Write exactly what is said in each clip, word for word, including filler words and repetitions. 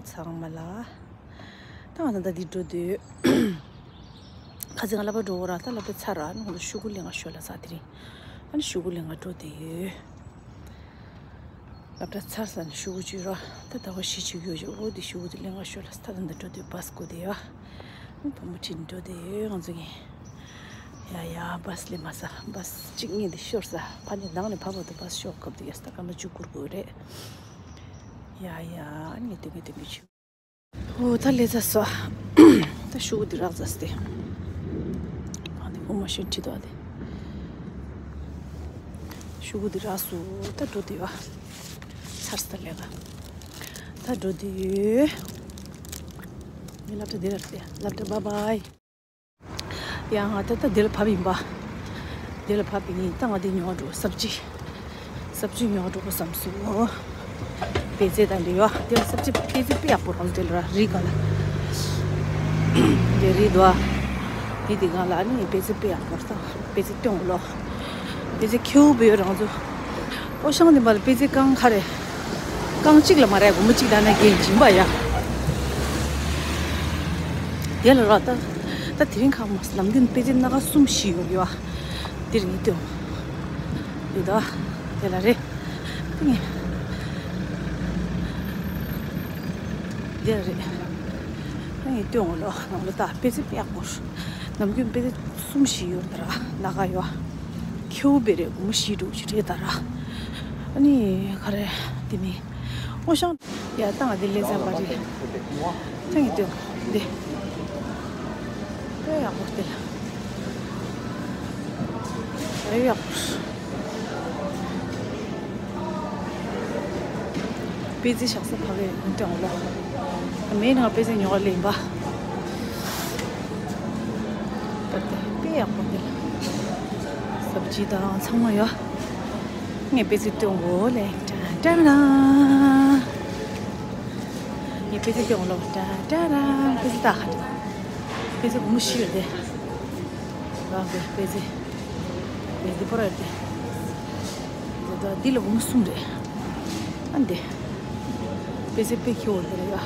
ཚང་མ་ལ། ད་ང་ད་ལྟ་འདི་འགྲོ་དུས། ཁ་སང་སློབ་གྲྭ་འགྲོ་འོ་ར། ད་སློབ་གྲྭ་ཚར་ར། ཨ་ནི་ཁོང་ཚོ་ཤོག་གུ་ལེན་ག་ཤོག་ལ་ས་དེ་རིང་། ཨ་ནི་ཤོག་གུ་ལེན་ག་འགྲོ་དུས། སློབ་གྲྭ་ཚར་ས་ནས་ཤོག་གུ་བཅུག་ར། ད་ཟླ་བ་བཞི་བཅུ་ཡོད་ཅིག་འོ་དེ་ཤོག་གུ་དེ་ལེན་ག་ཤོག་ལ་ས། ད་ད་ལྟ་འགྲོ་དུས་བཱས་སྒུག་དེ་ཡོད། བུ་མོ་ཁྲིད་འགྲོ་དེ་ཡོད་ང་ཚོ་གི། ཡ་ཡ་བཱས་ལེན་མ་ས། བཱས་གཅིག་གཉིས་དེ་ཤོར་ས། ཕ་ནི་ནང་ནས་ཕ་བར་དུ་བཱས་ཤོག་སྐབས་དེ་ཡ་ས་ད་སྐར་མ་བཅུ་འགོར་དགོས་རེད། ཡ་ཡ་ཨ་ནི་དེ་གི་དེ་གི་ཆུ། ཨོ་ད་ལས་ཚར་སོ། ད་ཤོག་གུ་དེ་རག་ཚར་སྟེ། ཨ་ནི་ཨོ་མ་ཤོན་ཁྲིད་དོ་དེ། ཤོག་གུ་དེ་རག་སོ། ད་འགྲོ་དུས་ཡོད། ཚར་སོ་ད་ལས་ཀ། ད་འགྲོ་དུས་ཡོད། ངའི་སློབ་གྲྭ་དེ་རག་སྟེ་སློབ་གྲྭ་བཱའི་བཱའི། ཡང་ང་ད་ལྟ་འདི་ལ་བབས་ཡིན་པ། འདི་ལ་བབས་ཡིན། ད་ང་འདི་ཉོ་འགྲོ་སབ་ཅི། སབ་ཅི་ཉོ་འགྲོ་དགོས་བསམ་སོང་། པེ་ཙེ་དང་འབྲེལ་ཡོད། འདི་ལ་སབ་ཅི་པེ་ཙེ་དཔེ་ཡག་པོ་རང་འདི་ལ་ར་རི་ག་ལ། འདི་རི་དོ། འདི་འདི་ག་ལ་ནི་པེ་ཙེ་དཔེ་ཡག་པོ་ད་པེ་ཙེ་སྟོན་ལོ། པེ་ཙེ་ཁེའུ་བེ་རང་ཚོ། ཨོ་ཤང་འདི་མ་ལ་པེ་ཙེ་རྐང་ཁ་རེ། རྐང་གཅིག་ལ་མ་རེད་སྒོར་མོ་གཅིག་དང་ན་རྒན་སྦྱིན་པ་ཡ། དེ་ལ་རོ་ད། ད་དེ་རིང་ཁ་མ་ལམ་འདི་པེ་ཙེ་སྣ་ཁ་གསུམ་བཞི་ཡོད་ཡོད་ཨ། དེ་རིང་སྟོན། དེ་ད། དེ་ལ་རེད། དེ་ངས། དེ་ལ་རེད། དེ་ངས་སྟོན་འོ་ལོ་ནང་ལོ་ད་པེ་ཙེ་དཔེ་ཡག་པོ། ནམ་རྒྱུན་པེ་ཙེ་གསུམ་བཞི་ཡོད་ད་ར་སྣ་ཁ་ཡོད་ཨ། ཁེའུ་བེ་རེད་སྒོར་མོ་བཞི་དྲུག་ཅིག་རེད་ད་ར། ཨ་ནི་ག་རེ་དེ་མིན། ཨོ་ཤང་། ཡ་ད་ང་འདི་ལེ་ཚན་པ་རེད། ཐེངས་ཀྱི་སྟོན་འདི། དཔེ་ཡག་པོ་དེ་ལ། དཔེ་ཡག་པོ། པེ་ཙེ་བཞག་ས་ཕ་གི་ཡོང་སྟེ་འོང་ལོ། མེད་ན་པེ་ཙེ་ཉོ་ག་ལེན་པ། ད་དེ་དཔེ་ཡག་པོ་དེ་ལ། སབ་ཅི་དང་ཚང་མ་ཡོད། ངས་པེ་ཙེ་སྟོན་གོ་ལེ། ཏྲ་ཏྲ་ར། ངས་པེ་ཙེ་སྟོན་གོ་ལོ། ཏྲ་ཏྲ་ར། པེ་ཙེ་ད་ཧ་ཏྲ། པེ་ཙེ་སྒོར་མོ་བཞི་ཡོད་དེ། རང་གི་པེ་ཙེ། པེ་ཙེ་པོ་ར་ཡོད་དེ། ད་འདི་ལ་སྒོར་མོ་གསུམ་རེད། ཨ་འདི། པེ་ཙེ་དཔེ་ཁེ་འོ་དེ་ར་ཡ།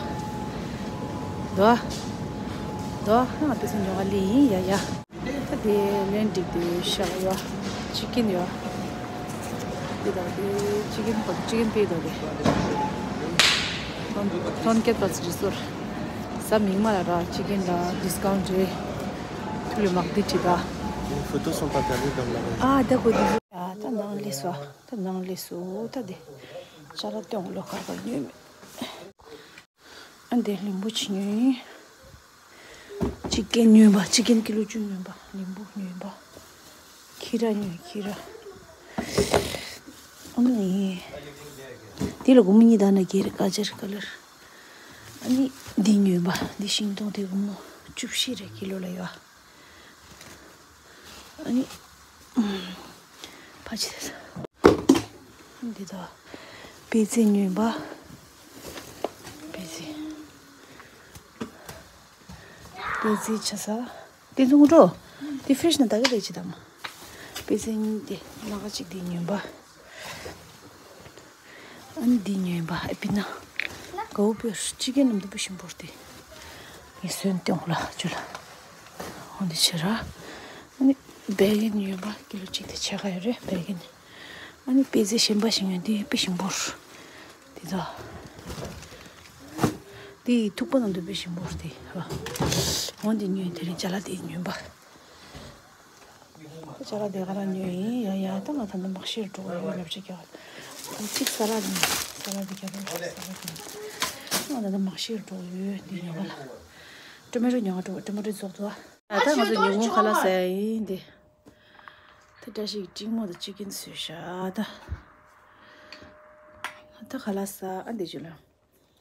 དོ། དོ། ང་པེ་ཙེ་ཉོ་ག་ལེ་ཡིན་ཡ་ཡ། ད་དེ་ལན་འགྲིག་དེ་ཤག་ཡོད། ཅི་ཀིན་ཡོད། དེ་དང་དེ་ཅི་ཀིན་པ་ཅི་ཀིན་པེ་དོ་དེ། ཐོན་ཐོན་ཀེ་པ་སི་རི་སོར། ས་མིང་མ་ལ་ར་ཅི་ཀིན་ལ་ཌིས་ཀའུན་ཊི་རེད། ཐུག་ལེ་མག་དེ་ཁྲི་ད། ཕུ་ཏོ་སོང་པ་ག་ལེ་དང་ལ། ཨ་ད་གོ་དེ། ཨ་ད་ནང་ལེ་སོ། ད་ནང་ལེ་སོ་ད་དེ། ཅ་ལ་སྟོན་ལོ་ཁར་པ་ཉོས་མེད། ཨ་འདི་ལིམ་བུ་ཅི་ཉོས་ཡིན། ཅི་ཀིན་ཉོས་པ། ཅི་ཀིན་ཀི་ལོ་བཅུ་ཉོས་པ། ལིམ་བུ་ཉོས་པ། ཁི་ར་ཉོས་ཁི་ར། ཨ་ནི། འདི་ལ་སྒོར་མོ་གཉིས་དང་ན་བརྒྱད་རེད་ག་ཅར་ཀ་ལར། ཨ་ནི་འདི་ཉོས་པ། འདི་ཤིང་སྡོང་དེ་སྒོར་མོ་བཅུ་བཞི་རེད་ཀི་ལོ་ལ་ཡོད། ཨ་ནི། ཕ་ཆེ། འདི་དག་པེ་ཙེ་ཉོས་པ། པེ་ཙེ། པེ་ཙེ་ཆ་ས། དེ་ཚོ་ངུ་འགྲོ། དེ་ཧྥི་རིཇ་ནང་ད་ག་རེ་ཅི་དམ། པེ་ཙེ་གཉིས་དེ་ལག་གཅིག་དེ་ཉོས་པ། ཨ་ནི་འདི་ཉོས་པ་ཨེ་པི་ན། གའུ་པེར་ཅི་ཀན་ནམ་དུ་པེ་ཤིང་བོར་ཏེ། ངས་སོན་ཏེ་འོང་ལ་ཅུ་ལ། འོང་འདི་ཆེ་ར། ཨ་ནི་བེ་གན་ཉོས་པ་ཀི་ལོ་གཅིག་དེ་ཆེ་ག་ཡོད་རེད་བེ་གན། ཨ་ནི་པེ་ཙེ་གཞན་པ་ཞིག་ཉོས་ཏེ་པེ་ཤིང་བོར། དེ་ཚོ། དེ་ཐུག་པ་ནམ་དུ་པེ་ཤིང་བོར་ཏེ། འོང་འདི་ཉོས་དེ་རིང་ཅ་ལག་དེ་ཉོས་པ། ཅ་ལག་དེ་ག་རང་ཉོས་ཡིན་ཡ་ཡ། ད་ང་ད་ནི་མག་ཤེར་འགྲོ་ཡོད་ལབ་ཅིག་ཀྱང་། གཅིག་ས་ལ་ནི་ས་ལ་དེ་ག་རང་ས་ལ་དེ་ང་ད་ནི་མག་ཤེར་འགྲོ་ཡོད་འདི་ཉོ་ག་ལ། ཊོ་མེ་ཊོ་ཉོ་ག་འགྲོ། ཊོ་མེ་ཊོ་རྫོགས་འདུག་ད་ང་ཚོ་ཉོ་ངོ་ཁ་ལག་ཟ་ཡ་ཡིན་དེ། ད་བཀྲ་ཤིས་ཀྱི་ཀྲིང་མོ་དང་ཅི་ཀིན་བཟོས་ཤག་ད། ད་ཁ་ལག་ཟ་ཨ་འདི་ཅུ་ལ།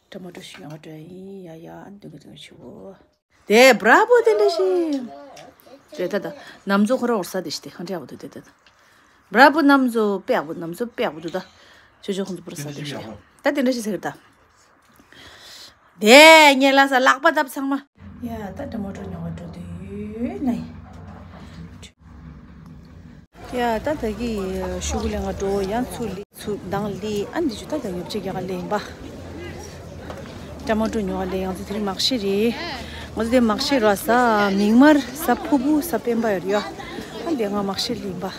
ཊོ་མེ་ཊོ་ཞིག་ཉོ་ག་འགྲོ་ཡ་ཡིན་ཡ་ཡ། ཨ་འདི་ག་འདི་ག་ཆུ་བོ། དེ་བྲ་བོ་དེ་འདྲ་ཞིག་དེ་ད་ད་ནམ་ཚོ་ཁོ་ར་འོར་ས་དེ་ཞིག་དེ་གང་འདྲ་བོ་དེ་དེ་ད་ད། བྲ་བོ་ནམ་ཚོ་དཔེ་ཡག་པོ། ནམ་ཚོ་དཔེ་ཡག་པོ་འདུག་ད། ཅོ་ཅོ་ཁོང་ཚོ་པུ་ར་ས་དེ་ཞིག་ད་དེ་འདྲ་ཞིག་ཟེར་ད། དེ་ངས་ལ་ས་ལག་པ་བཏབ་ཚང་མ། ཡ་ད་ཊོ་མེ་ཊོ་ཉོ་བ་འགྲོ་དུས་ནས། ཡ་ད་ད་གི་ཤུ་གུ་ལེན་ག་འགྲོ་ཡང་ཚུར་ལི་ཚུར་མདང་ལི་ཨ་འདི་ཆུ་ད་ད་ཡོབ་ཅིག་རྒྱ་ག་ལེན་པ། ཊ་མ་ཊོ་ཉོ་བ་ལས་ང་ཚོ་དེ་རིང་མག་ཤེལ་རེད། ང་ཚོ་དེ་མག་ཤེལ་ར་ས་མིག་དམར་ས་ཕུར་བུ་ས་སྤེན་པ་ཡོད་རེད་ཡ། ཨ་འདི་ང་མག་ཤེལ་ཡིན་པ།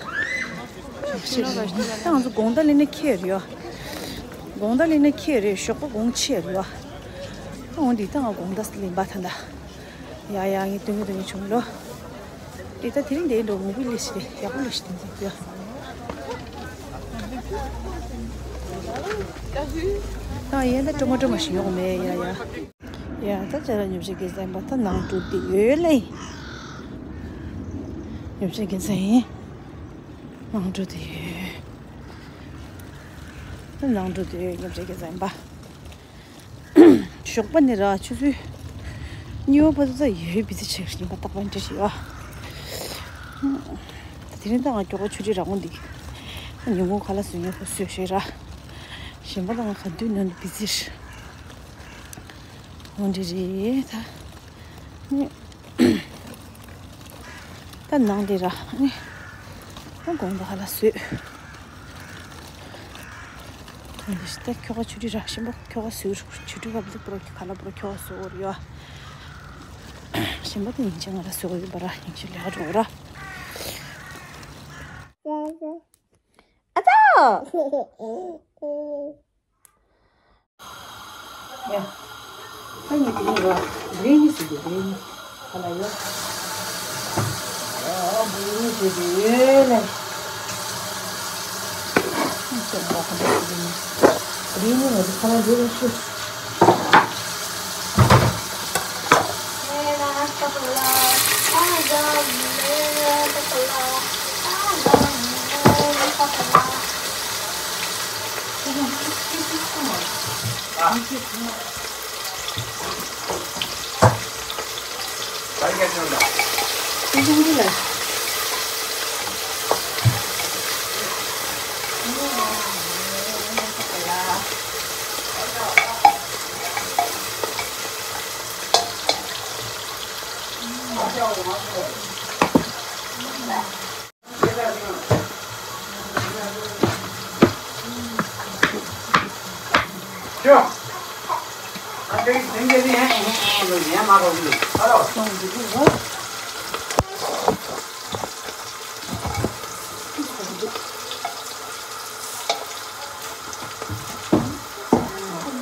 མག་ཤེལ་རེད། ད་ང་ཚོ་དགོང་དག་ལས་ནས་ཁེལ་རེད་ཡ། དགོང་དག་ལས་ནས་ཁེལ་རེད། ཞོགས་པ་དགོང་ཆེ་རེད་ཡ། ཨ་འོ་འདི་ད་ང་དགོང་དག་ལས་པ་ད་ད། ཡ་ཡ་ངས་སྟོན་གི་སྟོན་གི་བྱུང་ལོ། དེ་ད་དེ་རིང་དེ་འགྲོ་མུ་བི་ལི་ཤི་རེད། ཡག་པོ་ལི་ཤི་དེ་འཛིན་གི་ཡ། ད་ཡན་ད་ཀྲོ་མ་ཀྲོ་མ་ཞིག་ཡོང་མེད་ཡ་ཡ། ཡ་ད་ཅ་ལག་ཉོ་ཆ་གི་ཟན་པ་ད་ནང་འགྲོ་དེ་ཡོད་ལེ། ཉོ་ཆ་གི་ཟན་ཡིན། ནང་འགྲོ་དེ་ཡོད། ད་ནང་འགྲོ་དེ་ཡོད་ཉོ་ཆ་གི་ཟན་པ། ཞོགས་པ་ནས་ར་ཆུ་ཚོད་གཉིས་པ་བར་དུ་ད་ཡོད་བི་ཛི་ཆེ་ཡིན་པ་རྟག་པར་འདྲི་ཞིག་ཡོད། དེ་རིང་ད་ང་མགྱོགས་པ་ཆུ་ཁྲི་ར་ངོ་འདི་ཉིན་གུང་ཁ་ལག་བཟོས་ཡོད་ཁོ་བཟོས་ཤེས་ར། གཞན་པ་ད་ང་ག་དུས་ནང་བི་ཛི་ངོ་འདྲི་རེད་ད། ད་ནང་དེ་ར་ནི་ད་དགོང་དག་ཧ་ལ་བཟོས། ད་ཁྱོ་ག་ཆུ་ཁྲི་ར་ཞིམ་པོ་ཁྱོ་ག་བཟོས་ཆུ་ཁྲི་བབ་ལི་པོ་ར་ཁ་ལ་པོ་ར་ཁྱོ་ག་བཟོས་འོ་ར་ཡོ། ཞིམ་པོ་དེ་ཡིན་ཆེ་ང་ལ་བཟོས་འོ་ཡོད་པ་ར་ཡིན་ཆེ་ལས་ཀ་འགྲོ་ར། ཨ་ཙི། ཡ། ད་ངས་དེ་ནས་རོ། བི་རི་ཡ་ནི་ཟེར་གྱི་བི་རི་ཡ་ནི། ཧ་ལ་ཡོད། ཨ་བི་རི་ཡ་ནི་ཟེར་གྱི་ཡོད་ལེ། ཨ་ཅག་རོ་ཁ་ལ་ཟེར་གྱི་ནི། བི་རི་ཡ་ནི་ང་ཚོ་ཁ་ལ་འདྲེ་རེ་ཤོད།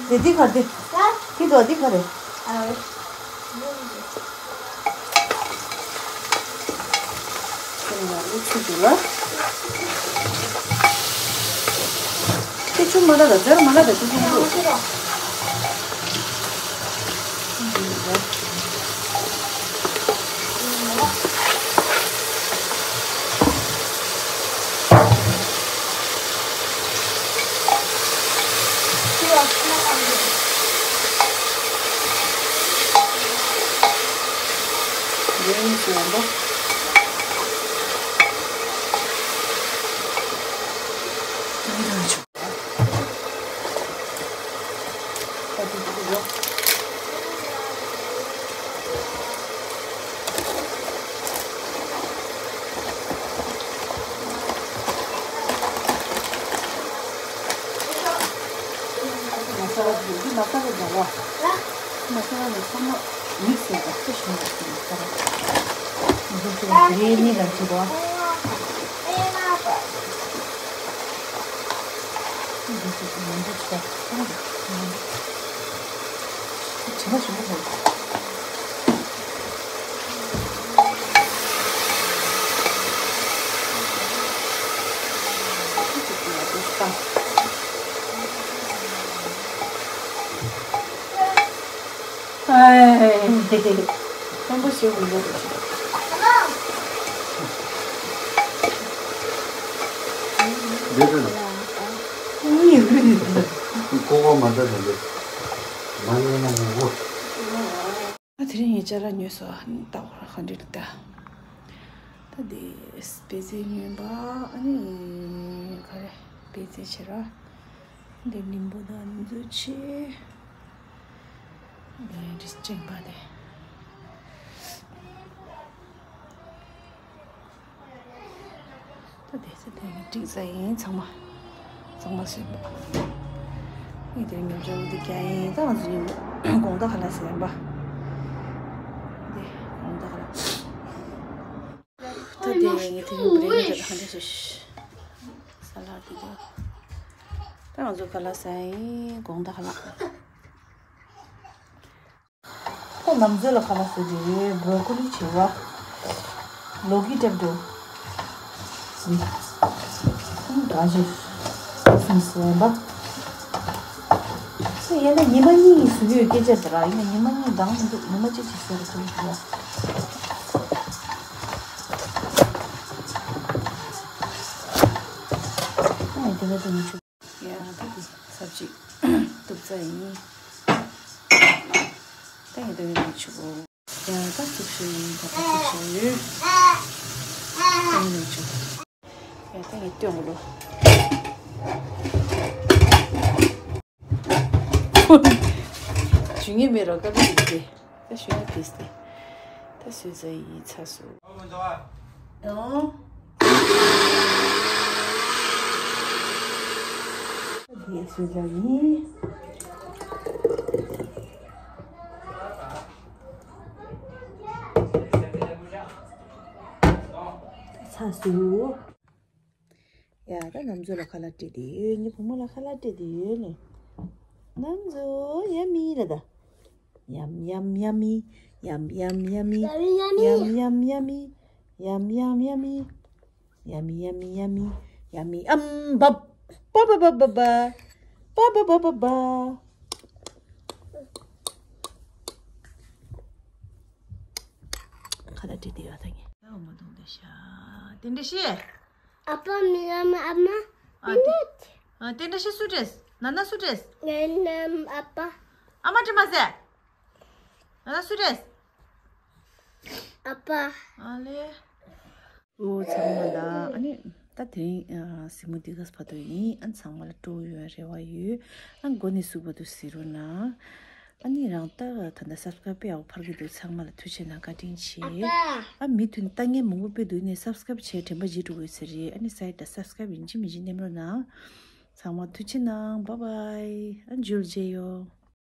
དེ་འདི་ག་རེ། འདི་འདུག་འདི་ག་རེ། ཚུར་འཇུག་ལ། ཁྱེད་ཆུ་མ་ལ་ད་ཟེར་མ་ལ་ད་ཆུ་ཆུ་འདུག་མ་ས་ལ་འདི་མ་ས་ལ་འདྲ་བ། མ་ས་ལ་ནི་ཚང་མ་མིག་སེར་བ་ཚོ་བཞིན་པ་ཞིག་མ་ས་ལ། མི་ཚོ་ལ་འདི་གཉིས་ལ་འཇིགས་པ། འདི་ཚོ་མང་པོ་ཞིག་ཚང་རེད། དྲི་མ་ཞིམ་པོ་ཁོར། ཨེ། བཙན་པོ་ཞེ་པོ་ཡོད་རེད། འདི་རེད། ཀོ་ཀོ་མ་འདྲ་རེད། མ་ཉན་ན་ངུ་གོ། ད་དེ་རིང་ངས་ཅ་ལག་ཉོས་སོང་། ད་འོ་ར་ག་འདྲ་རེད་ད། ད་དེ་པད་ཚལ་ཉོས་པ། ཨ་ནི་ག་རེ་པད་ཚལ་བྱེད་ར། འདི་ནིམ་བུ་དང་འཛུ་ཆེ། འདི་འདྲ་ཅན་པ་དེ། ད་དེ་ཚེ་དེ་ནི་འགྲིག་ས་ཡིན། ཚང་མ་ཚང་མ་ཟོས་པ། ངས་དེ་ཉོ་ཆ་འདི་རྒྱག་ཡིན། ད་ང་ཚོ་ཉིན་མོ་ ད་ཁ་ལག་ཟེར་བ། འདི་ད་ཁ་ལག་ད་དེ་ངས་དེ་རིང་བྲེལ་ནས་འདི་ཧ་འདྲ་ཞིག་ས་ལག་དེ་དེ་ད་ང་ཚོ་ཁ་ལག་ཟ་ཡིན། དགོང་དག་ཁ་ལག་ཁོ་ནམ་ཚོད་ལ་ཁ་ལག་ཟ་རྒྱུ་རེད། བྲོ་ཀོ་ལི་བྱེད་པ། ལོ་ཀི་ཊེབ་འགྲོ། ཨང་། ག་ཞིག་སུམ་སུ་ཡིན་པ། ཡིན་ན་ཉི་མ་གཉིས་ཟུག་ཡོད་སྐད་ཆ་དེ་ར། ཡིན་ན་ཉི་མ་གཉིས་འདང་མི་འདུག་ཉི་མ་གཅིག་ཅིག་ཟེར་རེ་ཐུབ་ཡོད། ཨང་། དེ་ག་དེ་མི་ཆུ། ཡ་ད་དེ་ས་གཅིག་གཏུབ་ཚར་ཡིན། ད་ཡིན་ད་ཡིན་མི་ཆུ་གོ། ཡ་ད་གཏུབ་ཤེས་ཡིན། ད་ད་གཏུབ་ཤེས་ཡོད། ད་ཡིན་མི་ཆུ། ཡ་ད་ངས་སྟོན་གོ་ལོ། ཞུ་ངེས་མེད་རོགས་ཀ་ལ་ཡིན་ཏེ། ད་ཞུ་ངེས་ཏིས་ཏེ། ད་སུས་ཚ་ཡིས་ཚ་སུ། ཡང་། དེ་སུས་ཚ་ཡིན། ཚ་སུ། ཡ་ད་ནམ་ཚོད་ལ་ཁ་ལག་སྤྲད་དེ་ཡོད། ངའི་བུ་མོ་ལ་ཁ་ལག་སྤྲད་དེ་ཡོད་ནི། ནམ་ཚོད་ཡ་མི་ལ་ད། ཡམ་ཡམ་ཡ་མི། ཡམ་ཡམ་ཡ་མི། ཡམ་ཡམ་ཡ་མི། ཡམ་ཡམ་ཡ་མི། ཡ་མི་ཡ་མི་ཡ་མི། ཡ་མི་ཨམ་བབ། པ་པ་པ་པ་པ། པ་པ་པ་པ་པ། ཁ་ལག་སྤྲད་དེ་ཡོད་ད་ངས། ད་འོ་མ་འདུག་འདི་ཤ། དེ་འདྲ་ཤེས། ཨ་ཕ་མི་ལ་མ་ཨ་མ། ཨ་དེ། ཨ་དེ་འདྲ་ཤེས་སུ་འདྲེས། ན་ན་སུ་འདྲེས། ན་ན་ཨ་ཕ། ཨ་མ་དྲི་མ་ཟེར། ན་ན་སུ་འདྲེས། ཨ་ཕ། ཨ་ལེ། ཨོ་ཚང་མ་ལ་ཨ་ནི་ད་དེ་རིང་གཟིགས་མོ་འདི་ག་ས་བར་དུ་ཡིན། ཨ་ཚང་མ་ལ་སྤྲོ་བོ་ཡོང་རེ་བ་ཡོད། ཨ་མགོ་ནས་གཟུགས་བར་དུ་གཟིགས་རོགས་གནང་། ཨ་ནི་རང་ལྟ་ད་ལྟ་སབ་སི་ཀ་རབ་དཔེ་ཡག་པོ་འཕར་གྱི་འདུག་ཚང་མ་ལ་ཐུགས་རྗེ་གནང་། བཀའ་དྲིན་ཆེ། ཨ་མི་མཐུན་ལྟ་མཁན་མང་པོ་དཔེ་འདུག་ནས་སབ་སི་ཀ་རབ་བྱས་དྲན་པ་བརྗེད་འགྲོ་གི་ཡོད་ས་རེད། ཨ་ནི་སའི་ད་སབ་སི་ཀ་རབ་ཡིན་གཅིག་མིན་གཅིག་ནེམ་རོགས་གནང་། ཚང་མ་ཐུགས་རྗེ་གནང་། བྷའི་བྷའི། ཨ་མཇུག་མཇལ་ཡོང་།